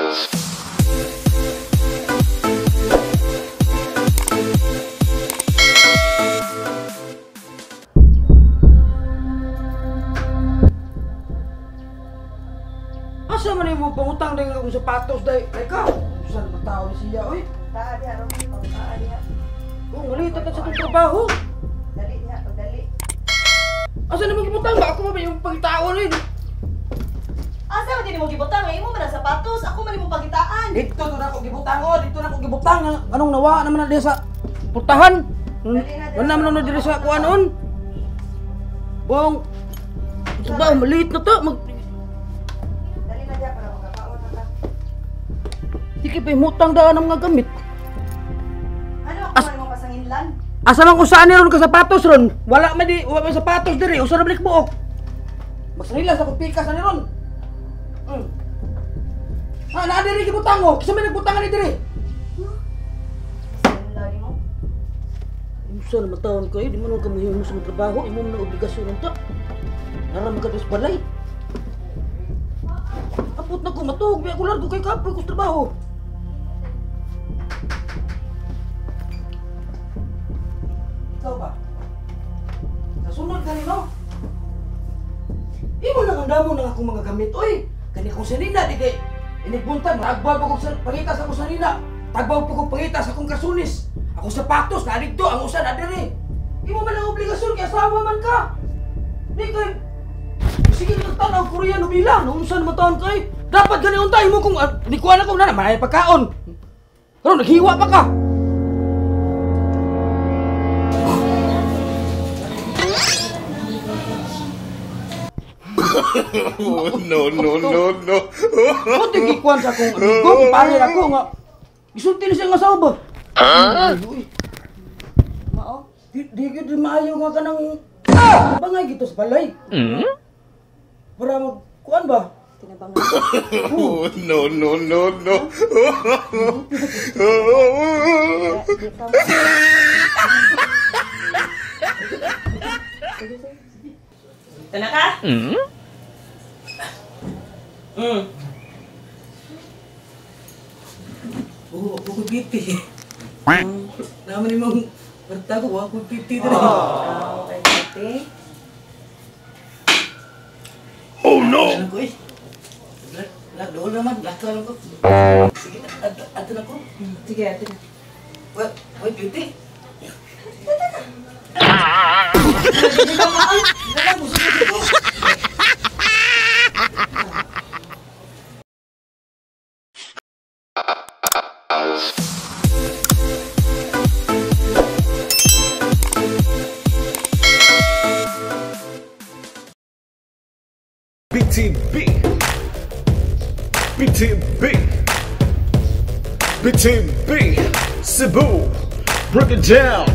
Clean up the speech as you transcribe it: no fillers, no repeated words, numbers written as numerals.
Asa man imo pangutang dahil akong sapatos dahil? Teka, saan naman tao ni siya, oy? Taa diha, Romy. Taa diha. Oh, malita ka sa itong trabaho. Dali diha, pagdali. Asa naman gibutang ba? Ako ba yung pagitaon eh? Asa man din mo gibutang? Imo man ang sapatos, ako man imo pagitaan. Dito na ako gibutang, oh. Dito na ako gibutang. Anong nawa naman na diha sa purtahan? Wala naman na diri sa kuanon. Bong, ba, maliit na to. Dali na diha para makapaon na ka. Di kay pahimutang daan ang mga gamit. Ano ako man mo pasanginlan? Asa man kung saan ron ka sapatos ron? Wala man di, wala man sapatos diri. Usa ra balik buok. Magsanilas ako pikas ani ron. Ah, naa diri gibutang oh. Kinsa may nagbutangan ni diri? Pasanginlan nimo. Unsa naman taon kayo, di man ka mahimo sa trabaho, imo man ang obligasyon unta. Nara man ka sa balay. Apot na ko matuog, biya ko largo kay kapoy ko sa trabaho. Ikaw ba? Sa sunod ka no? Imo lang ang damo ng akong mga gamit, oy! Kani kong sanina, di kay inigbuntag, nagbaw pa kong pangita sa akong sanina. Tagbaw pa kong pangita sa akong kasunis. Akong sapatos, naligto, ang usa na diri. Imo man ang obligasyon, kay asawa man ka. Di kay, sige nagtanaw, Korean nobila, nung unsa naman taon kay. Dapat gani unta, imo kung, di kuha na ko, na, manay pagkaon. Karon, naghiwa pa ka. Oh, no, no, no, no. Kunti gikuan sa akong amigo, kumpare ako nga. Isulti na siya nga asawa ba? Ha? Mao? Di gyud maayo nga kanang bangay gito sa balay. Para magkuan ba? Tinabangay. Oh, no, no, no, no. Tana ka? Oo, ako ko 50. Naman imong kwarta ko, ako 50 diri. Ah, okay, 50. Oh no! Ano ko eh? Doon naman, lakaw lang ko. Sige, ato na ko. Sige, ato na. Wait, 50? BTB BTB BTB Cebu, break it down.